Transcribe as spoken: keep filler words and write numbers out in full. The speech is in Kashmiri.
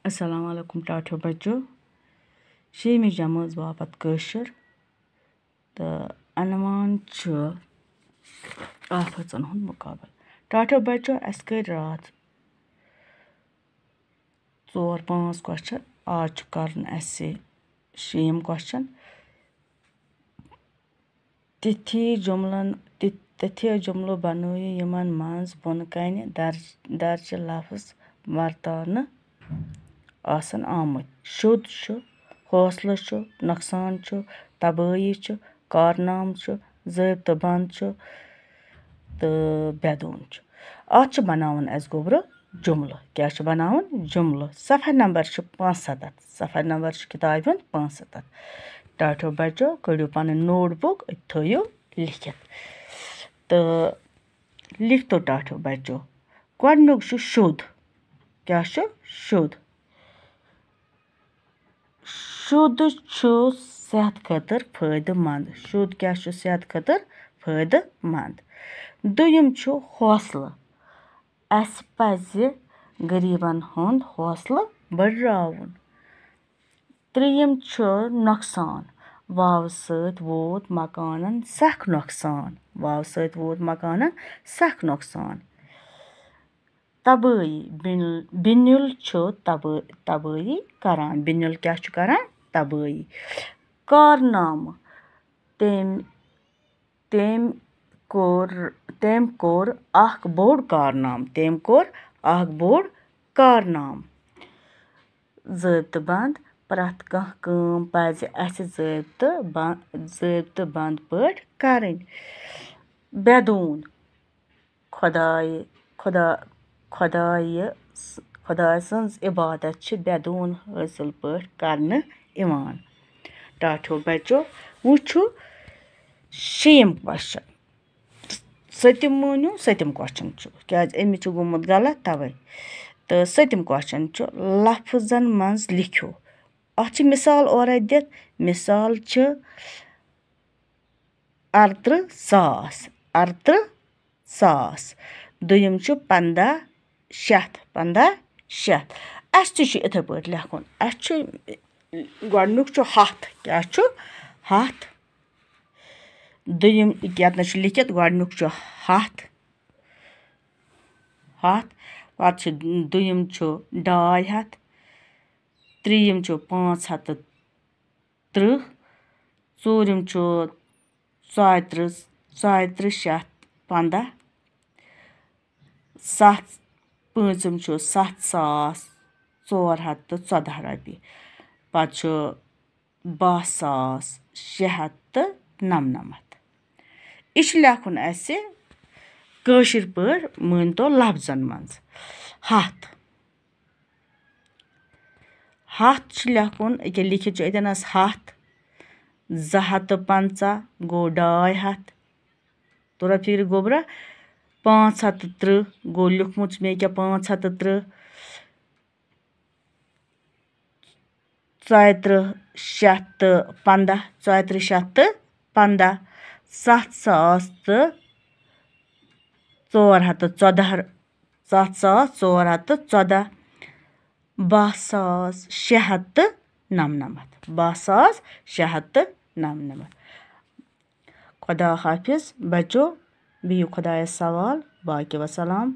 السلام علیکم ٹاٹھیو بچو۔ شیٚیِمہِ جمٲژ باپتھ کٲشُر تہٕ عنوان چھُ آفژن ہُنٛد مُقابلہٕ۔ ٹاٹھیو بچو، اَسہِ کٔرۍ راتھ ژور پانٛژھ question، آز چھُ کرُن اَسہِ شیٚیِم question۔ تِتھی جملن، تہِ-، تِتھے جملہٕ بنٲیِو یِمن منٛز بۄنہٕ کنہِ درج-، درجہِ لفظ ورتاونہٕ آسن آمٕتۍ۔ شُد چھُ، حوصلہٕ چھُ، نۄقصان چھُ، تبٲہی چھُ، کارنامہٕ چھُ، ضٲبطہٕ بنٛد چھُ تہٕ بےٚ دوٗن چھُ۔ اتھ چھُ بناوُن اَسہِ گوٚبرٕ جملہٕ۔ کیٛاہ چھُ بناوُن؟ جملہٕ۔ صفحہ نمبر چھُ پانٛژھ ستتھ۔ صفحہ نمبر چھُ کِتابہِ ہُنٛد پانٛژھ ستتھ۔ ٹاٹھیو بچو، کٔڑِو پنٕنۍ note book، أتۍ تھٲیِو لیکھِتھ۔ تہٕ لیکھتو ٹاٹھیو بچو۔ گۄڈٕنیُک چھُ شُد۔ کیٛاہ چھُ؟ شُد۔ شُد چھُ صحت خٲطرٕ فٲیدٕ مند۔ شُد کیٛاہ چھُ صحت خٲطرٕ فٲیدٕ مند؟ دوٚیِم چھُ حوصلہٕ۔ اَسہِ پَزِ غریٖبَن ہُنٛد حوصلہٕ بٔڑراوُن۔ ترٛیٚیِم چھُ نۄقصان۔ واوٕ سۭتۍ ووت مکانَن سَخ نۄقصان۔ واوٕ سۭتۍ ووت مکانَن سَخ نۄقصان۔ تبٲہی۔ بِن-، بِنیُل چھُ تبٲ-، تبٲہی کران۔ بِنیُل کیٛاہ چھُ کران؟ تبٲہی۔ کارنامہٕ۔ تٔمۍ، تٔمۍ کوٚر، تٔمۍ کوٚر اکھ بوٚڑ کارنامہٕ۔ تٔمۍ کوٚر اکھ بوٚڑ کارنامہٕ۔ ضٲبطہٕ بنٛد۔ پرٛٮ۪تھ کانٛہہ کٲم پَزِ اَسہِ ضٲبطہٕ بنٛد، ضٲبطہٕ بنٛد پٲٹھۍ کرٕنۍ۔ بےٚ دوٗن۔ خۄدایہِ، خۄدا-، خۄدایہِ، خۄداے سٕنٛز عبادت چھِ بےٚ دوٗن حٲصِل پٲٹھۍ کرنہٕ یِوان۔ ٹاٹھیو بچو، وۄنۍ چھُ شیٚیِم question۔ سٔتِم مٲنِو، سٔتِم question چھُ، کیٛازِ أمِس چھُ گوٚمُت غلط توے۔ تہٕ سٔتِم question چھُ، لفظن منٛز لیکھِو۔ اَتھ چھِ مثال اورے دِتھ۔ مثال چھِ اَرترٕہ ساس، اَرترٕہ ساس۔ دوٚیِم چھُ پنٛداہ شیٚتھ، پنٛداہ شیٚتھ۔ اَسہِ تہِ چھُ یِتھَے پٲٹھۍ لیکھُن۔ اَسہِ چھُ گۄڈٕنیُک چھُ ہَتھ۔ کیٛاہ چھُ؟ ہَتھ۔ دوٚیِم، ییٚتہِ نَس چھُ لیکھِتھ، گۄڈٕنیُک چھُ ہَتھ، ہَتھ۔ پَتہٕ چھُ دوٚیِم چھُ ڈاے ہَتھ، ترٛیٚیِم چھُ پانٛژھ ہَتھ تہٕ ترٕٛہ، ژوٗرِم چھُ ژۄیہِ ترٕٛہ، ژۄیہِ ترٕٛہ شیٚتھ پنٛداہ، ستھ، پٲنٛژِم چھُ ستھ ساس ژور ہَتھ تہٕ ژۄداہ رۄپیہِ، پتہٕ چھُ باہ ساس شےٚ ہَتھ تہٕ نَمنَمَتھ۔ یہِ چھُ لیکھُن اَسہِ کٲشِر پٲٹھۍ، مٲنۍ تو لفظن منٛز۔ ہَتھ۔ ہَتھ چھُ لیکھُن، أکیٛاہ لیکھِتھ چھُ اَتٮ۪نَس ہَتھ، زٕ ہَتھ تہٕ پنٛژاہ گوٚو ڈاے ہَتھ، توٚرا فِکرِ گوٚبرا؟ پانٛژھ ہَتھ تہٕ ترٕٛہ گوٚو لیوٚکھمُت چھُ مےٚ أکیٛاہ پانٛژھ ہَتھ تہٕ ترٕٛہ، ژۄیہِ ترٕٛہ شیٚتھ تہٕ پنٛداہ، ژۄیہِ ترٕٛہ شیٚتھ تہٕ پنٛداہ، ستھ ساس تہٕ ژور ہَتھ تہٕ ژۄداہ، ستھ ساس ژور ہَتھ تہٕ ژۄداہ، باہ ساس شےٚ ہَتھ تہٕ نَمنَمَتھ، باہ ساس شےٚ ہَتھ تہٕ نَمنَمَتھ۔ خدا حافظ بچو، بِہِو خۄدایَس سوال، باقی وسلام۔